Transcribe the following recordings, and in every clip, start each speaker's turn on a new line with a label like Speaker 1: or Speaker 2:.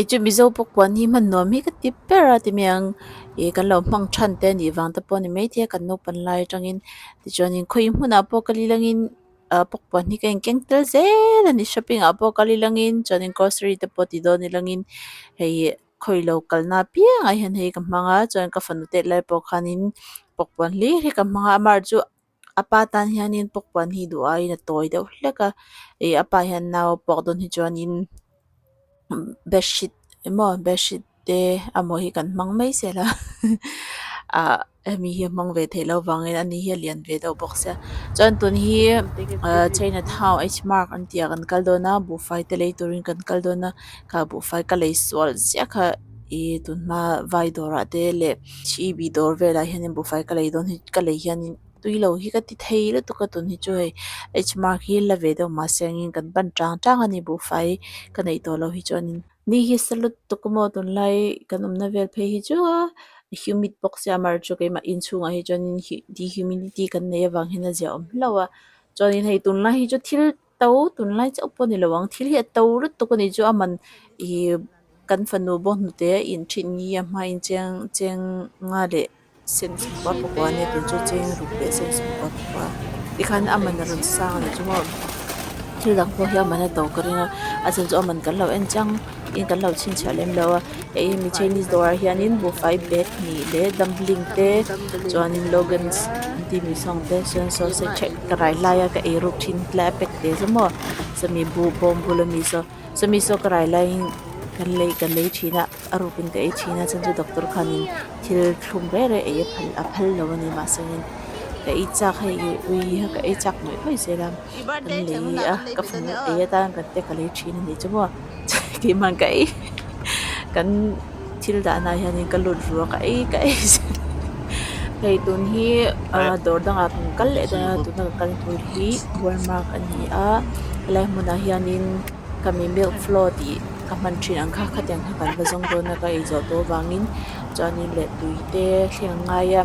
Speaker 1: Kei chu Mizo pawh puan hi hman nuam hi ka ti ber a ti mai ang ih kan lo hmang than te a nih vang te pawh a ni maithei a kan naupan lai atangin tichuanin khawi hmunah pawh ka lilangin ah pawk puan hi ka inkeng tel zel a ni shopping ah pawh ka lilangin chuanin grocery te pawh ti dawn ilangin hei khawi lo kalna apiangah hian hei ka hmang a chuan ka fanu tet lai pawh khanin pawk puan hlir hi ka hmang a amaherawhchu a pa tan hianin pawk puan hi duh aiin a tawi deuh hlek a ih a pa hian nau a puak dawn hi chuanin bedsheet emaw bedsheet te emaw hi kan hmang mai zel a ah hemi hi a hmang ve theih loh vangin ani hi a lian ve deuh bawk sia chuan tun hi ah china town h mart an tih ah kan kal dawn a buhfai te lei turin kan kal dawn a kha buhfai ka lei sual ziah kha ih tun hma vai dawrah te leh H E B dawr velah hianin buhfai ka lei dawn hi ka lei hianin tui lo hi ka ti thei lutuk a tun hi chu hei h mart hi la ve deuh mahse angin kan pan tang tang a ni buhfai ka neih tawh loh hi chuanin ni hi sa lutuk maw tunlai kan awmna vel phei hi chu a humid bawk sia amaherawhchu keimah inchhungah hi chuanin dehumidity kan neih avang hian a ziaawm hlauh a chuanin hei tunlai hi chu thil to tunlai chauh pawh a ni lo ang thil hi a to lutuk a ni chu a man ih kan fanu bawng hnute a in thin hi a hmain cheng cheng nga leh sen sawmkua pakua ania tun chu cheng ruk leh sen sawmkua pakua tikhan a man a rawn sang a ni chu maw thil dang pawh hi a man a to ka ring a a chhan chu a man kan lo en chiang in kan lo chhinchhiah lem lo a hei hi mi chinese dawrah hianin buhfai bag hnih leh dumpling te chuanin logans an tih mi sawng te chuan sausage ka rai laia ka ei ruk thin lai a pack te chu maw sawmi buh bawm bula mi saw sawmi saw ka rai laiin kan lei ka lei thin a a rukin ka ei thin a chuan chu doctor khanin thil thlum reng reng ei a phal a phal lo a ni mahse ka ei chak hei ui ka ei chak ngawih ngawih zel a kan lei a ka fanu ei atan kan te ka lei thin a nih chu maw keimah ka ei kan thil dahna ah hianin ka lut ruak a ka ei ka ei zel hei tun hi ah dawr dangah kan kal leh dawn a tuna ka kal tur hi walmart a ni a helai hmunah hianin khami milk float tih ka hman thin ang kha khatiang kha kan va zawng dawn a ka ei zawh tawh avangin chuanin leh tui te thleng a ngai a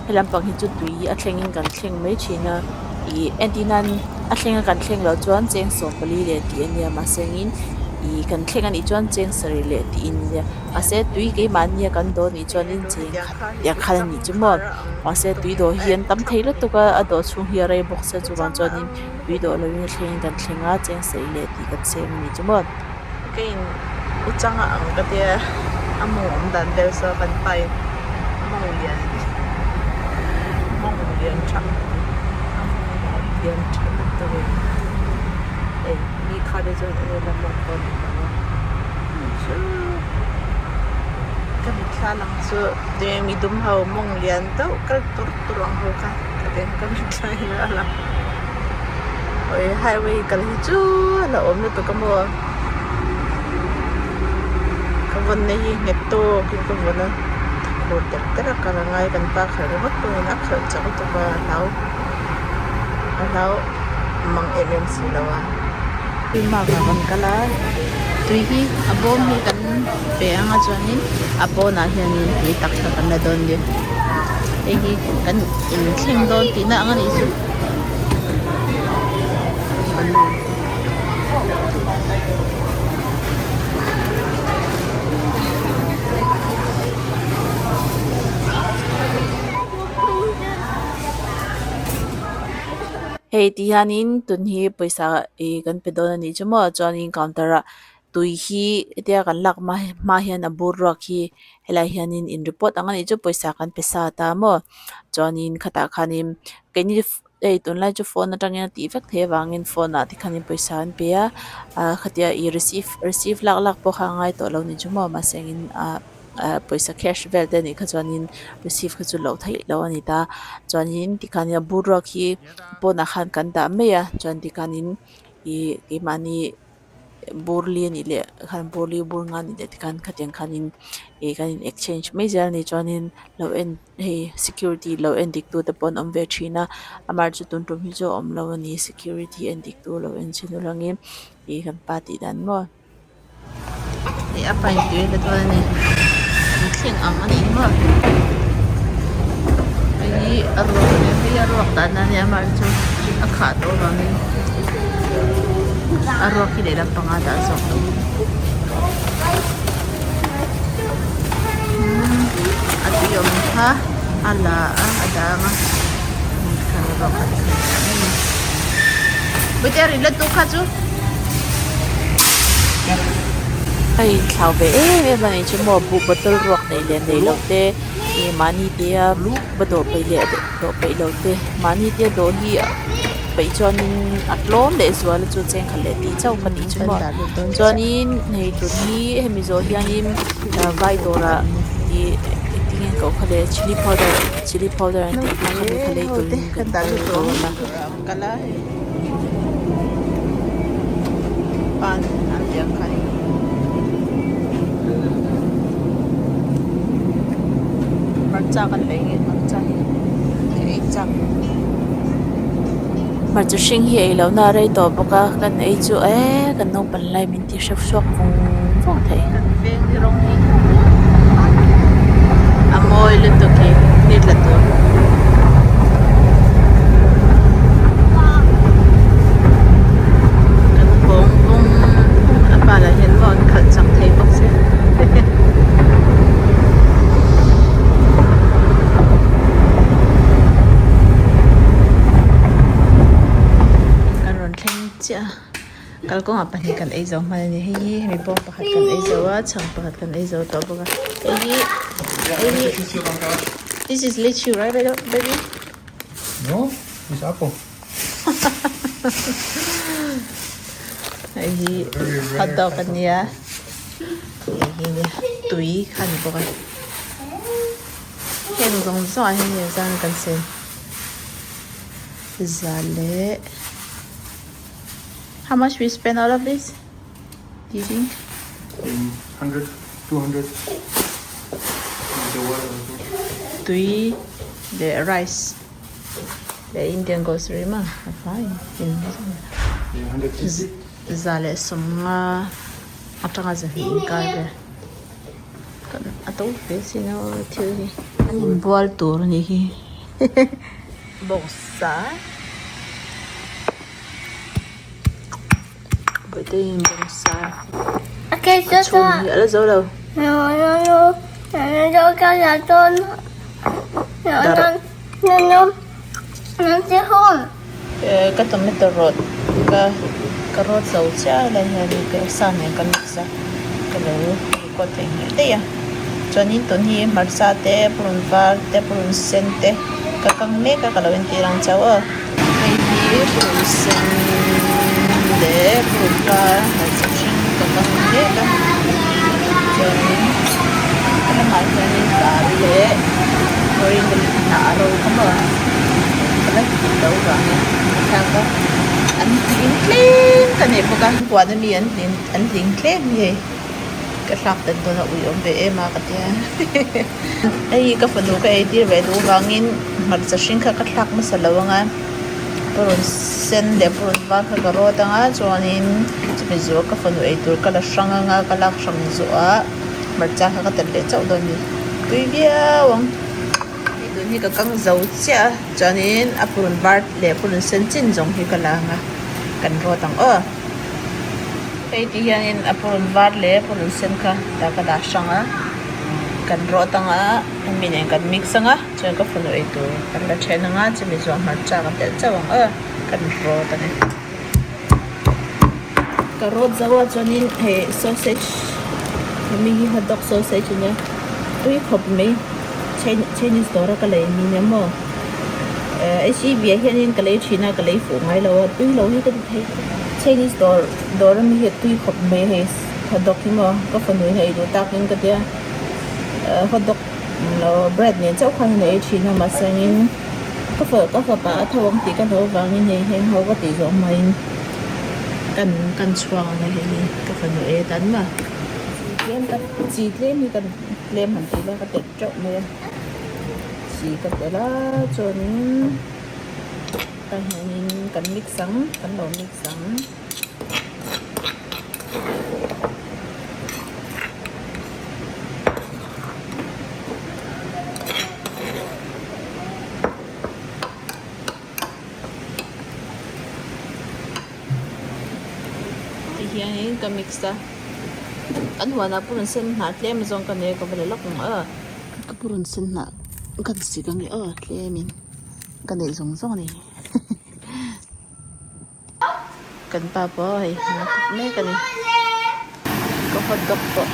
Speaker 1: he lampang hi chu tui a thlengin kan thleng mai thin a ih entir nan a thleng a kan thleng loh chuan cheng sawmpali leh tih a nia mahse engin ih kan thleng a nih chuan cheng sarih leh tih in nia mahse tui keimahni a kan dawh a nih chuanin cheng khat tiang khan a nih chu maw mahse tui dawh hi an tam thei lutuk a a dawh chhung hi a rei bawk sia chuvang chuanin tui dawh lovin a thlengin kan thleng a cheng sarih leh tih kan seng a nih chu maw.
Speaker 2: Keiin u changa ang ka tia a mawng awm dan vel saw kan pain a mawng lian mawng lian tha a mawng lian tha lutuk e hei mi kha te chuan en ila mawng pawh a ni lo a chu ka mitthla lang chu mi dum ho mawng lian deuh kal tur tur ang ho kha ka ti ang ka mitthla in a lang. Oi highway kal hi chu a la awm lutuk a maw ka vawn na hi nghet tawk in ka vawn a khur ter ter a kal a ngai kan pa khalh ringawt pawhin a khalh chak lutuk a a hlau a hlau mang em em si lo a.
Speaker 1: Tui mark ah kan kal a tui hi a bawm hi kan pe ang a chuanin a pawnah hianin tui tak kha kan la dawn nia hei hi kan inthleng dawn tihna ang a nih chu. Hei ti hianin tun hi pawisa ih kan pe dawn a nih chu maw chuanin counter ah tui hi hetia kan lak hma hma hian a bur ruak hi helaiah hianin in report ang a nih chu pawisa kan pe sa ta maw chuanin khatah khanin keini hei tunlai chu phone atangin a tih vek theih avangin phone ah te khanin pawisa an pe a ah khatia ih receive receive lak lak pawh kha a ngai tawh lo a ni chu maw mahse engin ah pawisa cash vel te anih kha chuanin receive kha chu loh theih loh a ni ta chuanin tikhanin a bur ruak hi pawnah khan kan dah mai a chuan tikhanin ih keimahni bur li anih leh khan bur li bur nga anih leh tikhan khatiang khanin ih kan in exchange mai zel a ni chuanin lo en hei security lo en dik tu te pawh an awm ve thin a amaherawhchu tun tum hi chu a awm lo a ni security en dik tu lo en chin ulangin ih kan pa tih dan maw.
Speaker 2: Hei a pain tui la dawn a ni an thleng ang a ni maw hei hi a ruak a nia hei a ruak dan a nia amaherawhchu a khah tawh avangin a ruak hi lehlam panga dah zawk lo. A tui awm kha a la a a dang a Bawihte a ri let duh kha chu.
Speaker 1: A inthlau ve em em a nih chu maw buh bottle ruak neih leh neih loh te ih mahni te a va dawh peih leh dawh peih loh te mahni te a dawh hi peih chuanin a tlawm leh zual a chu cheng khat leh tih chauh kha nih chu maw chuanin hei tun hi hemi zawh hianin vai dawrah ih engtin nge an koh kha le chilli powder chilli powder an tih kha khami kha lei turin kan kal dawn a. Hmarcha hring hi ei lohna a rei tawh bawk a kan ei chu eee kan naupang lai min ti hre chhuak vung vung thei.
Speaker 2: A mawi lutuk hi ni tla tur. Kan hawng vung a pa lah hian maw an khalh chak thei bawk sia. Kan rawn thleng chiah a kalkawngah pahnih kan ei zo hman a ni hei hi hemi bawng pakhat kan ei zo a chhang pakhat kan ei zo tawh bawk a hei hi hei hi this is lychee right baby
Speaker 3: No, it's apple.
Speaker 2: Hei hi hot dog a nia hei hi nia tui kha a ni bawk a heng zawng zawng ah hian zan kan sen za leh how much we spend all of this do you think?
Speaker 3: 100, 200
Speaker 2: Tui leh rice leh Indian grocery maw a fai in za leh sawmnga atanga zahnih inkar vel a to ve sin a thil hi an inbual tur a nih hi bawngsa bawihte in bawngsa a chhum hi a la zo lo. Ka tomato rawt ka ka rawt zo chiah a lai hian ka sa nen ka mix a ka lo record thei ngheh daih a chuanin tun hi hmarcha te purun var te purun sen te ka kang mek a ka lo entir ang chauh aw hei hi purun sen leh purun var hmarcha hring ka kang mek a chuanin a lamah hianin dal leh coriander hnah a ro kha maw ka la tih loh vangin a thlak a an hling tlem ka nei bawk a huan ami an hling an hling tlem hi hei ka thlak dan dawn a ui awm ve em a ka tia hei ka fanu ka eitir ve duh vangin hmarcha hring kha ka thlak hmasa lo ang a purun sen leh purun var kha ka rawt ang a chuanin chumi zawh ka fanu eitur ka la hrang ang a ka lak hrang zawh ah hmarcha kha ka telh leh chauh dawn a ni tui viau ang. Hei tun hi ka kang zo chiah a chuanin a purun var leh purun sen chin zawng hi ka la ang a kan rawt ang aw. Hei ti hianin a purun var leh purun sen kha tah ka dah hrang a kan rawt ang a hemi nen kan mix ang a chuan ka fanu ei tur kan la then ang a chumi zawh hmarcha kan telh chauh ang aw kan rawt a ni. Ka rawt zo a chuanin hei sausage hemi hi hotdog sausage a nia tui khawp mai Chinese dawr a ka lei ni nia maw H E B ah hianin ka lei thin a ka lei fuh ngai lo a tui lo hi ka ti thei Chinese dawr dawr ami hi a tui khawp mai hei hotdog hi maw ka fanu in a ei duh takin ka tia hotdog bread nen chauh khan a ei thin a mahse angin Ka fa ka fapa a tho ang tih ka hlauh avangin hei heng ho ka tih zawh hmain kan kan chhuak ang a hei hi ka fanu e tan ma. Chi tlem ka chi tlem hi ka tlem han tih ila ka telh teuh mai a chi ka telh a chuanin tah hianin kan mix ang kan lo mix ang. Ti hianin ka mix a kan huanah pawh rawn sen hnah tlem zawng ka nei a ka va la lawk ang a.
Speaker 1: Ka purun sen hnah kan sik ang e aw tlemin ka neih zawng zawng a ni kan pa pawh hei hna thawk mek a ni ka hot dog pawh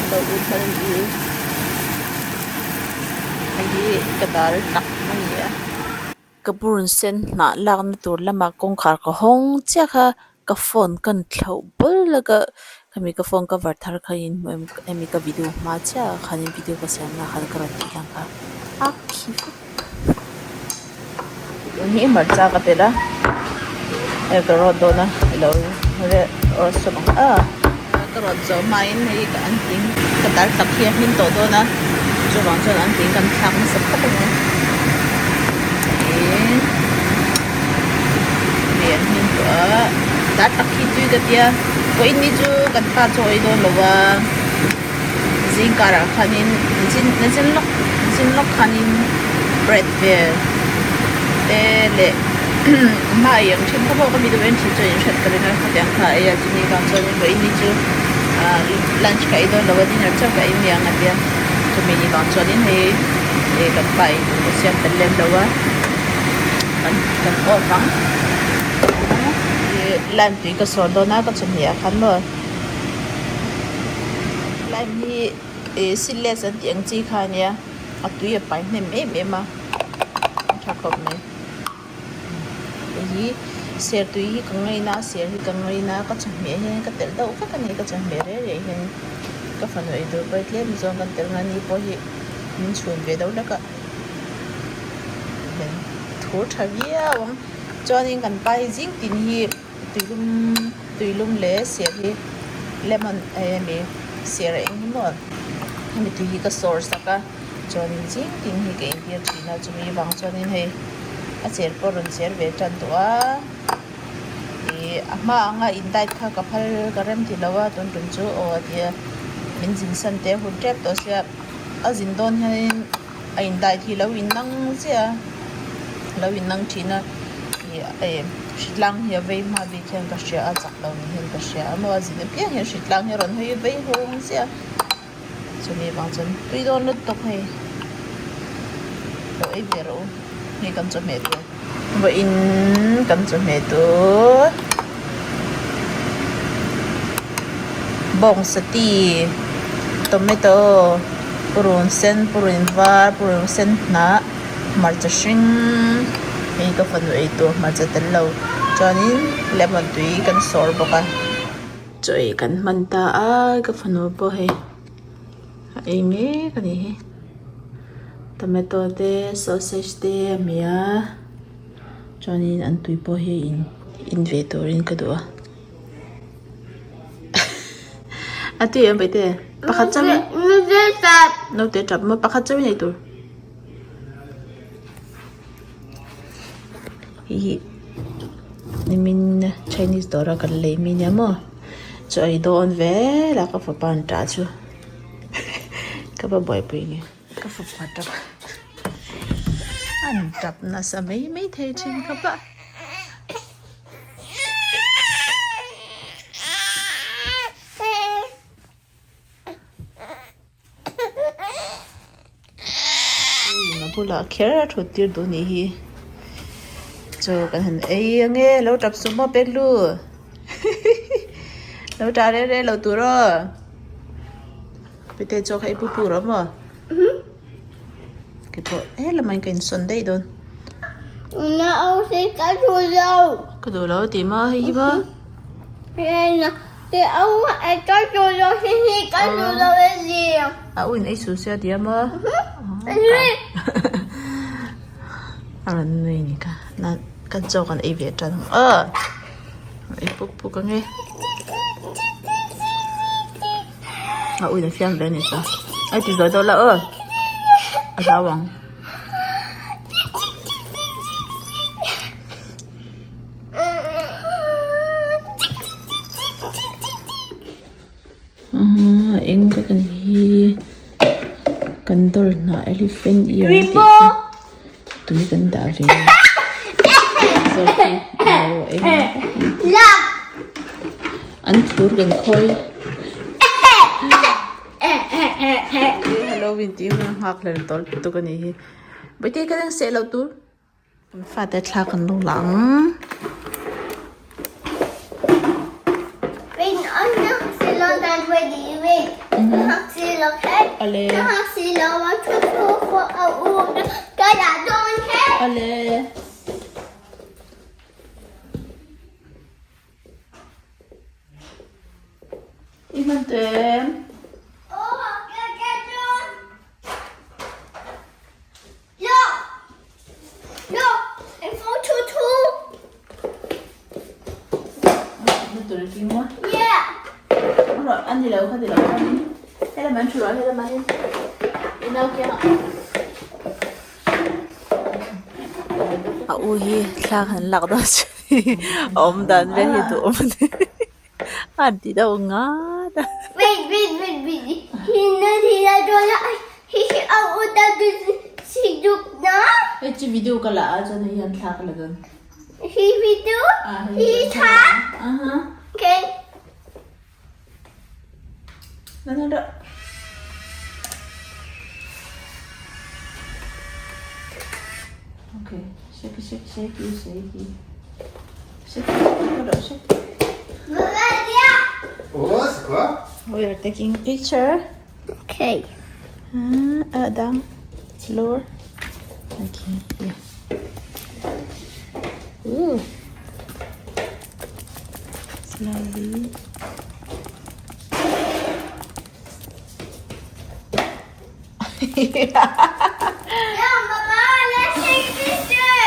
Speaker 1: a lo ut hman a ni hei hi ka dal tak a ni a. Ka purun sen hnah lakna tur lamah kawngkhar ka hawng chiah kha ka phone ka thlauh bawlh a ka khami ka phone cover thar kha in hmu em hemi ka video hma chiah ah khanin video ka siam na khan ka rawn tih lang kha a khi vek tun hi hmarcha ka telh a hei ka rawt dawn a ilo rawt sawm ang a ka rawt zawh hmain hei ka an tling ka tar tak hi a hmin tawh dawn a chuvang chuan an tling kan thlak nasa phawt a ni ih. Hei an hming tawh a tar tak hi tui ka tia vawiin ni chu kan pa chaw ei dawn lo a zingkarah khanin nachin lawk nachin lawk khanin bread vel te leh hma ei ang thin kha pawh ka mi deuh en thin chuan in hriat ka ring a khatiang kha a ei a chumi vang chuanin vawiin ni chu ah lunch ka ei dawn lo a dinner chauh ka ei mai ang a tia chumi ni vang chuanin hei kan pa ei tur ka siam tel lem lo a. Kan kan off ang ih lime tui ka sawr dawn a ka chawhmeh ah khan maw lime hi ih seedless an tih ang chi kha a nia a tui a pai hnem em em a a tha khawp mai hei hi ser tui hi ka ngaina a ser hi ka ngaina ka chawhmeh hian ka telh deuh vek a ni ka chawhmeh reng reng hian ka fanu eitur pawh hi tlem zawng kan telh ngai ni pawh hi min chhun ve deuh hlek a. Thur tha viau ang chuanin kan pa hi zing tin hi tuilum tuilum leh ser hi lemon emi ser a eng hi maw hemi tui hi ka sawr sak a chuanin zing tin hi ka intir thin a chumi vang chuanin hei a cher pawh a rawn cher ve tan tawh a ih a hma anga in diet kha ka phal ka rem ti lo a tun tum chu aw a tia min zin san te hun tep tawh sia a zin dawn hianin. A in dai hi lo in nang chiah a lo in nang thin a ih eh hritlang hi a vei hma bik hian ka hria a chak lo ni hian ka hria a maw a zin apiang hian hritlang hi a rawn hawi vei hawng chiah a chumi vang chuan tui dawn lutuk hei lo ei ve rawh u hei kan chawhmeh tur vawiin kan chawhmeh tur bawngsa ti tomato purun sen purun var purun sen hnah hmarcha hring hei ka fanu ei tur hmarcha tel lo chuanin lemon tui kan sawr bawk a chaw ei kan hman ta a ka fanu pawh hei a ei mek a ni hi tomato te sausage te a hmeh a chuanin an tui pawh hi in in ve turin ka duh a a tui em paite pakhat chauhin naute tap maw pakhat chauhin ei tur hei hi nimin chinese dawr a kan lei mi nia maw chaw ei dawn vel a ka fapa an tah chu ka va buaipui nge ka fapa tap an tap nasa mai mai thei thin khawp a. A bulah kher a thut tir duh nih hi chaw kan han ei ange lo tap suh maw pek lu lo tah reng reng lo tur aw pite chaw kha i pu pu rawh maw keipawh helamah in ka insawn daih dawn ka duh lo tih maw hei hi maw. A u in ei suh sia ti a maw a rawn nui ni kha kan chaw kan ei ve tan ang aw ei puk puk ang e a u in a fiam ve a ni chuan a ti zawi deuh la aw a hlau ang. A eng vek a ni hi kan dawr hnah elephant ear a tih chu tui kan dah ve a zawk hi a lo eng vek an thur kan khawi. Halloween tih hun a nghak hlel tawh lutuk a nih hi. Bawihte ka eng seh loh tur. Kan fate thla kan lo la ang. Awle. Awle. I hman tawh em? A u hi thla han lak dawn chu a awm dan vel hi duhawm a ni a han ti deuh ngat a. Hei chu video ka la a chuan hei hian thla ka la dawn. Aha. Okay, shake shake shake shake. Shake shake shake.
Speaker 3: Oh, c'est quoi?
Speaker 1: We are taking picture.
Speaker 4: Okay.
Speaker 1: Down, lower. Okay, yeah. Ooh. Slowly.
Speaker 4: Yeah, Mama, let's take picture.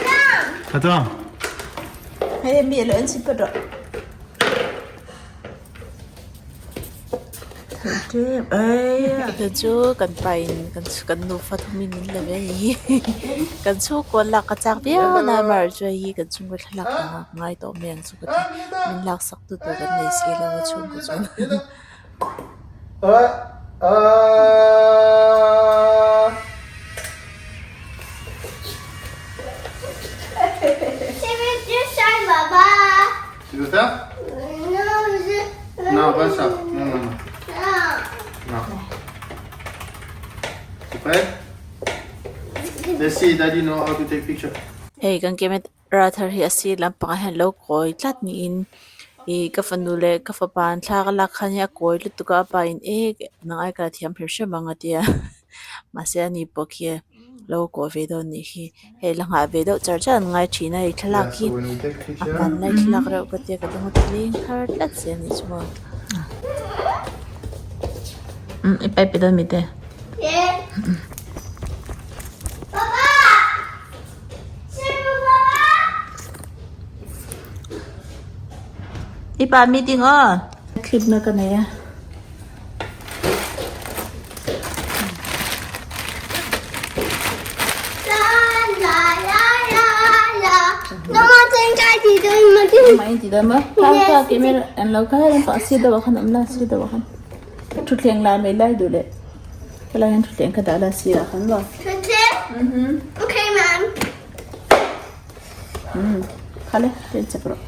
Speaker 4: Yeah.
Speaker 3: Attends.
Speaker 1: Hei mi lo en si pa rawh. Chu chu kan pa in kan nufa thum in min la ve a ni hi kan chhungkaw lak a chak viau na mar chu hei hi kan chhungkaw thlalak ang a ngai tawh mai ang chu ka ti min lak sak tu tur kan nei si lo a chhungkaw chuan.
Speaker 3: Tu veux faire? Non, pas ça. Non, non, non. Non. Tu prêt? Let's see, Daddy know how to take picture.
Speaker 1: Hei kan camera thar hi a sir lampangah hian lo kawi tlat niin ih ka fanu leh ka fapa an thla ka lak khan hi a kawi lutuk a a pa in e nang ai ka la thiam hrim hrim ang a tia mahse ani pawh khi lo kawi ve dawn nih hi. Hei la nghah ve deuh char char an ngai thin a hei thlalak hi a hman lai thlalak reuh ka tia ka dawng a ti leng thar tlat zel a nih chu maw. Umm i pipe dawn mi te. I pa meeting aw. Clip na ka nei a. Thutthleng la mai lai duh leh helai hian thutthleng kha dah la sirah khan maw. Khale pen chep rawh.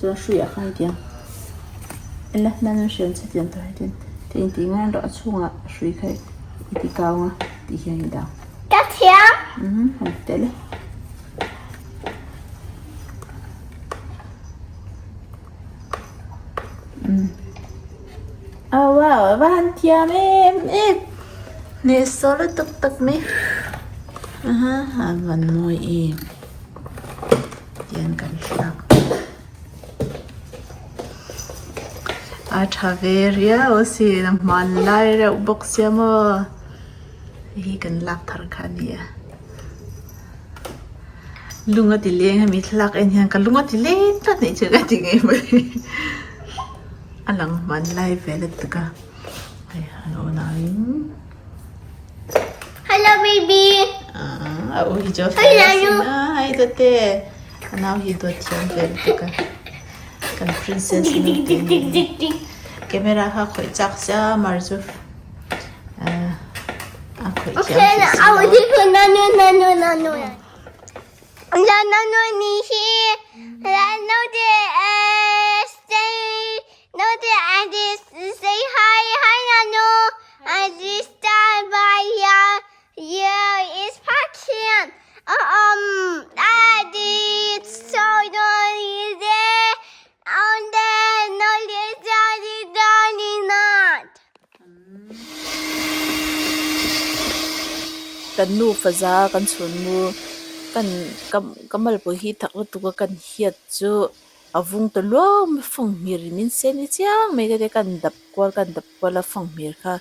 Speaker 1: Chuan hruiah khan hetiang ela nan an hriam che tiang tur hetiang te in tih ngan rawh a chhungah hrui kha i ti kau ang a tih hian i dang.
Speaker 4: Ka thiam.
Speaker 1: Han ti tel e. Oh wow a va han thiam em em hnehsawh lutuk tak mai aha a van mawi em tian kan thlak a tha ve riau asin a hmanlai reuh bawk sia maw hei hi kan lak thar kha a ni a. Lung a ti leng hemi thlalak en hian ka lung a ti leng tlat anih chu ka ti ngei mai a lang hman lai vel a tuk a hei a lo nau in
Speaker 4: Hello baby
Speaker 1: a u hi chu a fel asin a hei dawt e a nau hi dawt thiam vel a tuk a kan princess nu te nen camera kha khawih chak sia mar chu.
Speaker 4: say no to I just say hi hi Nano. I just stand by here. Yeah, it's Pathian. Um, I did so don't there. On the no not.
Speaker 1: Kan nufa za kan chhun mu kan ka malpui hi thak lutuk a kan hiat chu a vung ta luau mai fanghmir in min sen ni chiang mai ka tia kan dap kual kan dap kual a fanghmir kha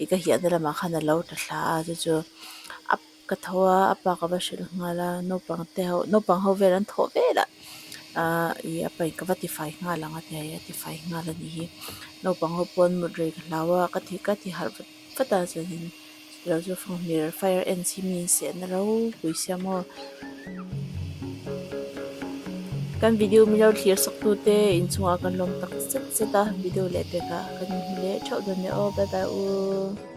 Speaker 1: ih ka hiahna lamah khan a lo tla thla a chu chu a ka tho a a pa ka va hrilh nghal a naupang te ho naupang ho vel an thawh vel a ahh ih a pa in ka va tifai nghal ang a ti a a tifai nghal a nih hi naupang ho pawh an mut rei ka hlau a ka ti ka ti harh vat vat a chuanin chutilo chu fanghmir fire ants hi mi in sehna ropui sia maw kan video min lo thlir sak tu te inchungah kan lawm tak zet zet a video leh pekah kan inhmu leh theuh dawn nia aw bye bye u.